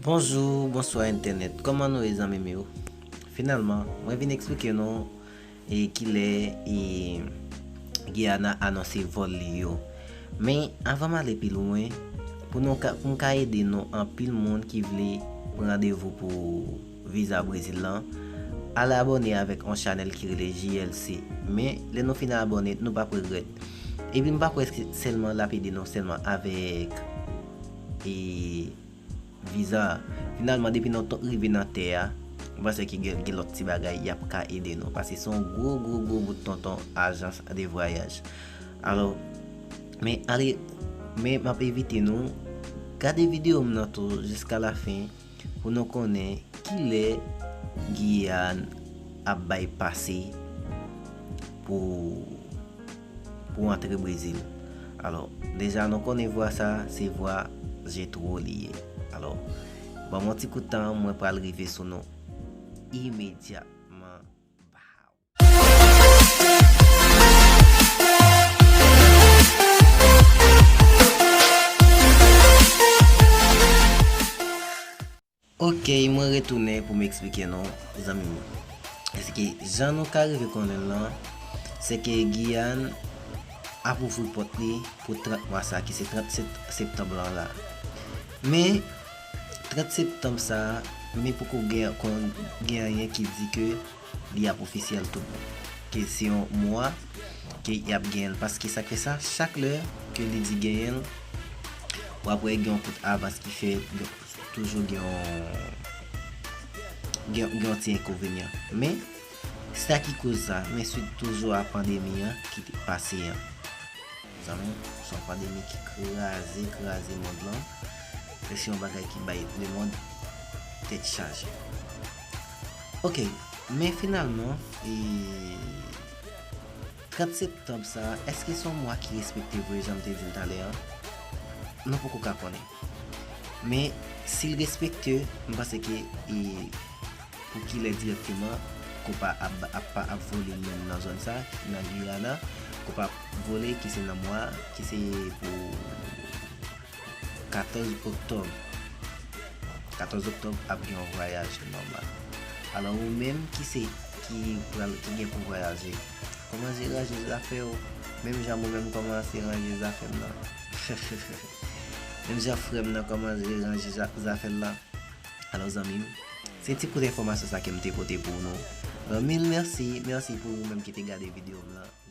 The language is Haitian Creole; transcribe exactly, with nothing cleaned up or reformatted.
Bonjou, bonswa entènèt. Kòman nou ye, zanmi m yo? Finalman, mwen vin eksplike nou e kilè e Guyana anonse vòl li yo. Men, anvan m ale pi lwen, pou nou ka, pou m ka ede nou, anpil moun ki vle pran randevou pou viza Brezil lan, al abòne avèk yon chanèl ki rele J L C. Men, lè nou fin abòne, nou p ap regrèt. Epi m pa kwè se sèlman l ap ede nou sèlman avèk e viza a. Finalman, depi nou to-, rive nan tè a, m panse ke gen, gen lòt ti bagay y ap ka ede nou. Paske se yon gwo, gwo, gwo bout tonton ajans de vwayaj. Alò, men ale, men m ap envite nou gade videyo m nan tou jiska lafen pou nou konnen kilè Giyàn ap bay pase pou, pou antre Brezil. Alò, deja nou konnen vwa sa, se vwa Jetro li ye. Alò, ban m yon ti kout tan, mwen pral rive sou nou imedyatman. Ok, mwen retounen pou m eksplike nou, zanmi m. Paske jan nou ka rive konnen l lan, se ke Giyàn ap ouvri pòt li pou trant mwa sa, ki se trant sep-, septanm lan la. Men, trant septanm sa, men poko gen, kon, gen anyen ki di ke li ap ofisyèl tout bon. Ke se yon mwa ke y ap genyen l. Paske sa k fè sa, chak lè ke li di genyen l, w ap wè gen yon kout avans ki fèt, gen, toujou gen yon, gen, gen yon ti enkonvenyan. Men, sa ki koz sa, men swit toujou a pandemi an ki te pase an. Zanmi, se yon pandemi ki kraze, kraze mond lan. E se yon bagay ki bay lemonn tèt chaje. Ok, men finalman, e, trant septanm sa, èske se yon mwa ki respekte vre, jan m te di l talè an? Nou poko ka konnen. Men, si l respekte, m panse ke, e, pou kilè dirèkteman, Copa ap, ap, ap, ap vole menm nan zòn sa, nan Guyana, Copa ap vole, ki se nan mwa, ki se pou katòz oktòb. Katòz oktòb ap gen yon vwayaj nòmal. Alò, ou menm ki se, ki pral, ki gen pou vwayaje, kòmanse ranje zafè w. Menm jan mwen menm kòmanse ranje zafè m nan. Menm jan frè m nan kòmanse ranje za-, zafè l lan. Alò, zanmi m, se ti kout enfòmasyon sa ke m te pote pou nou. Alò, mil mèsi, mèsi pou ou menm ki te gade videyo m lan.